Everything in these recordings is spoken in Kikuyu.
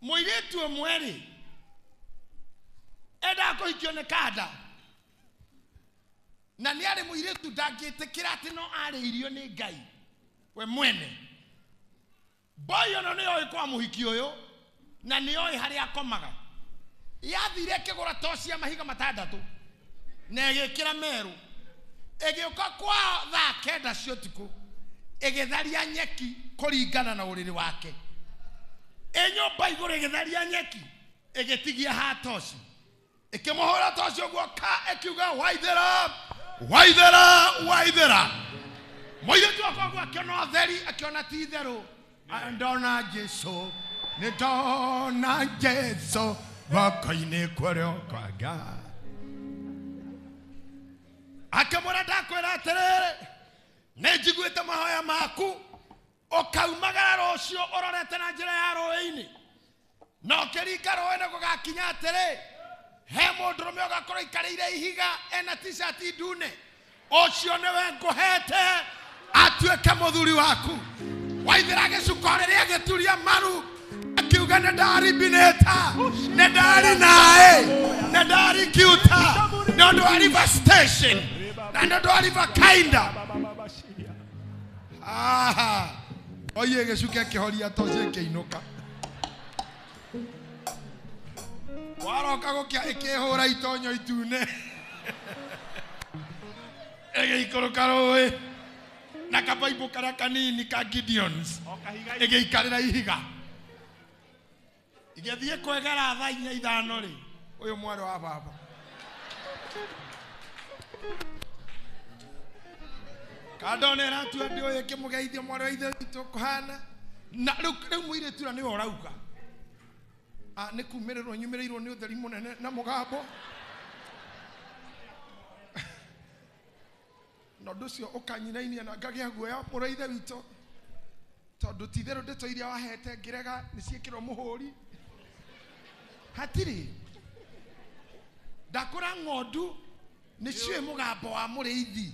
Mũirĩtu ũmwe rĩ endaga kũhikio nĩ kanda na nĩ arĩ mũirĩtu ndangĩtĩkĩra atĩ no arĩirio nĩ Ngai we mwene. Boy ĩno nĩ yoĩ kwa mũhiki ũyũ na nĩ yoĩ harĩa akomaga. Yathire ĩkĩgũra toci ya mahiga matandatũ na ĩgĩkĩra merũ, ĩgĩũka kwa thaa 9 cia ũtukũ ĩgĩtharia nyeki kũringana na ũrĩrĩ wake. Ĩ nyũmba igũrũ ĩgĩtharia nyeki ĩgĩtigia ha toci, ĩkĩmũhũra toci ũguo ka ĩkiuga waithĩra waithĩra waithĩra. Mũirĩtu wakwa ũguo akĩona ũtheri, akĩona ti itherũ, ndona Jesu, nĩ ndona Jesu guoko-inĩ kũrĩa kwa Ngai. Akĩmwĩra ndakwĩra atĩrĩrĩ, nĩ njiguĩte mahoya maku, ũkaumagara rũciũ ũrorete na njĩra ya rũĩ-inĩ, na ũkĩringa rũĩ nĩ gũgakinya atĩrĩ, he mũndũrũme ũgakorwo aikarĩire ihiga ena t-shirt ndune, ũcio nĩwe ngũhete atuĩke mũthuri waku. Waithĩra gĩcuko rĩrĩa agĩturia maru akiuga nĩ ndaribinĩta, nĩ ndari naĩ, nĩ ndari kiuta, nĩ ũndũ wa River Station na nĩ ũndũ wa River Kainda. Aha, oye gĩcuke kĩhoria toci ĩkĩinũka. Waroka gũkĩa ĩkĩhũra itonyo itune ĩgĩikũrũka rũĩ na kabaibũ karĩa kanini ka Gideons ĩgĩikarĩra ihiga, igĩthiĩ kwegera thaa 4 5 rĩ, ũyũ mwarĩ wa baba kandona ĩratua ndĩ ũyũ ĩkĩmũgeithia mwarĩ wa ithe witũ kũhana na rĩu mũirĩtu ũrĩa nĩwe ũrauga nĩ kumĩrĩrwo nyumĩrĩirwo nĩ ũtheri mũnene na mũgambo, na ũndũ ũcio ũkanyinainia na ngagĩa guoya mũrũ wa ithe witũ, tondũ ti itherũ ndeto iria wahete ngĩrega nĩ ciĩkĩrwo mũhũri. Hatirĩ ndakũra ng'ondu nĩ ciũĩ mũgambo wa mũrĩithi.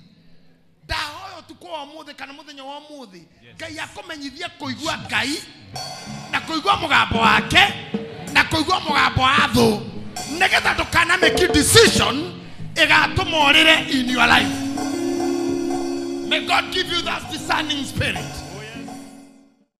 Ndahoya ũtukũ wa ũmũthĩ kana mũthenya wa ũmũthĩ Ngai akũmenyithie kũigua Ngai na kũigua mũgambo wake na kũigua mũgambo wa thũ, nĩgetha ndũkana make decision ĩgatũma ũrĩre in your life. May God give you that discerning spirit.